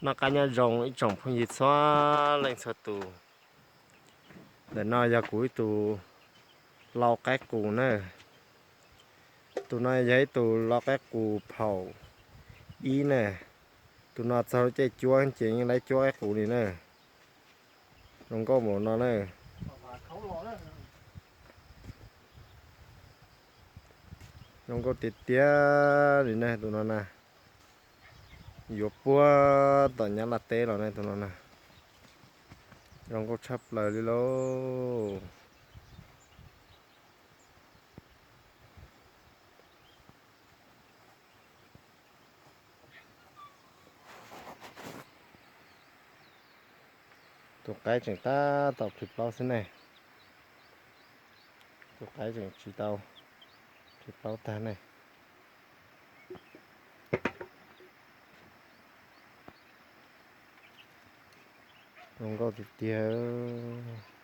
Noj qab nyob zoo ib tsoom phooj ywg txhua leej txhua tus. Ntawm no yog kuv ib tug lau qaib qus na. Tus no yog ib tug lau qaib qus phaum ib na. Tus no txog lub caij cuab ces yeej laib cuab qaib qus li na. Zoo nkauj npaum no na. Zoo nkauj tiag tiag li na tus no na. Yuav puag tom Nyab Laj teb los ne tus no na. Zoo nkauj tshaj plaws li lauj. Tus qaib tseem tab tom plhis plaub xwb ne. Tus qaib tseem tsis tau plhis plaub tag ne. Zoo nkauj tiag tiag.